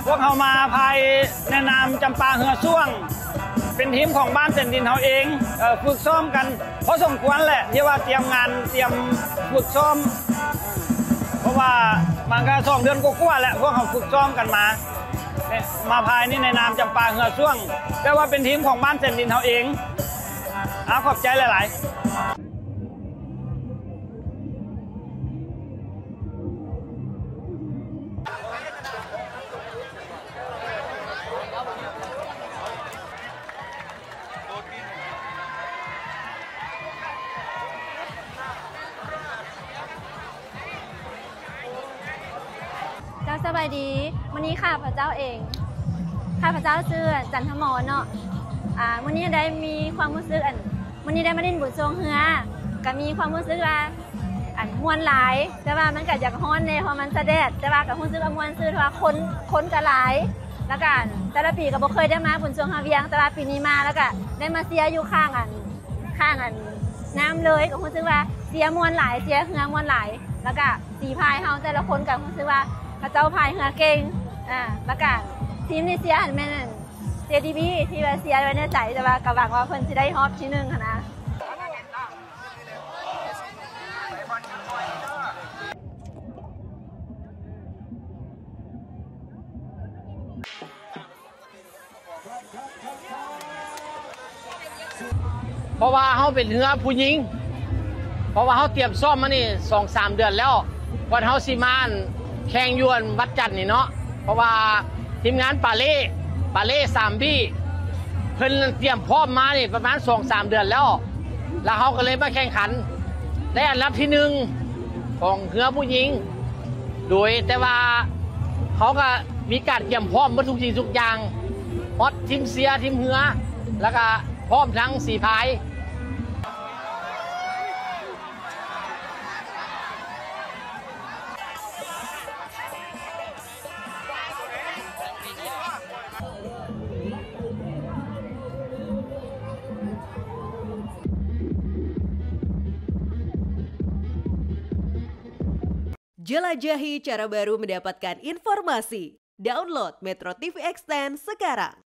ພວກເຮົາມາພາຍໃນນາມຈຳປາເຮືອຊ່ວງ ເປັນທີມຂອງບ້ານແສນດິນເຮົາເອງ ເອີ ຝຶກຊ້ອມກັນພໍສົມຄວນແຫຼະ ທີ່ວ່າຕຽມງານ ຕຽມຝຶກຊ້ອມ ເພາະວ່າມັນກະສອງເດືອນກວ່າໆແຫຼະ ພວກເຮົາຝຶກຊ້ອມກັນມາ ມາພາຍນີ້ໃນນາມຈຳປາເຮືອຊ່ວງ ແຕ່ວ່າເປັນທີມຂອງບ້ານແສນດິນເຮົາເອງ. ອາ ຂອບໃຈຫຼາຍໆ. ເຈົ້າ ສະບາຍດີ. ມື້ນີ້ຂ້າພະເຈົ້າເອງ ຂ້າພະເຈົ້າຊື່ ຈັນທະມອນ ເນາະ. ອາ ມື້ນີ້ໄດ້ມີຄວາມຮູ້ສຶກ ອັນ ມື້ນີ້ໄດ້ມາຫຼິ້ນບຸນຊ່ວງເຮືອ ກະມີຄວາມຮູ້ສຶກວ່າ ອັນ ມ່ວນຫຼາຍ ແຕ່ວ່າມັນກະຢາກຮ້ອນແດ່ ເພາະມັນສະແດດ ແຕ່ວ່າກະຮູ້ສຶກວ່າມ່ວນຊື່ ເພາະວ່າຄົນ ຄົນກະຫຼາຍ ແລ້ວກະ ອັນ ແຕ່ລະປີກະບໍ່ເຄີຍໄດ້ມາບຸນຊ່ວງຮາວຽງ ແຕ່ວ່າປີນີ້ມາ ແລ້ວກະໄດ້ມາເຊຍຢູ່ຂ້າງ ອັນ ຂ້າງ ອັນ ນ້ຳເລີຍ ກະຮູ້ສຶກວ່າເຊຍມ່ວນຫຼາຍ ເຊຍເຮືອມ່ວນຫຼາຍ ແລ້ວກະສີພາຍເຮົາແຕ່ລະຄົນກະຮູ້ສຶກວ່າເຂົາເຈົ້າພາຍເຮືອເກັ່ງ ອາ ແລ້ວກະທີມນີ້ເຊຍຫັ້ນແມ່ນ ເຈດີບີ ທີ່ວ່າເຊຍໄວ້ໃນໃຈ ແຕ່ວ່າກະຫວັງວ່າເພິ່ນຊິໄດ້ຮອບທີໜຶ່ງຫັ້ນນະ. ເພາະວ່າເຮົາເປັນເຮືອຜູ້ຍິງ ເພາະວ່າເຮົາຕຽມຊ້ອມມານີ້ສອງສາມເດືອນແລ້ວ ກ່ອນເຮົາຊິມາ ອັນ ແຂ່ງຢູ່ ອັນ ວັດຈັນນີ້ເນາະ ເພາະວ່າທີມງານປາເລ ປາເລສາມບີ ເພິ່ນຕຽມພ້ອມມານີ້ປະມານສອງສາມເດືອນແລ້ວ ແລ້ວເຮົາກະເລີຍມາແຂ່ງຂັນ ໄດ້ອັນດັບທີໜຶ່ງຂອງເຮືອຜູ້ຍິງ ໂດຍ ແຕ່ວ່າເຮົາກະມີການກຽມພ້ອມເບິດທຸກສິ່ງທຸກຢ່າງ ຮອດທີມເຊຍ ທີມເຮືອ ແລ້ວກະພ້ອມທັງສີພາຍ. Jelajahi cara baru mendapatkan informasi. Download Metro T V Extend sekarang.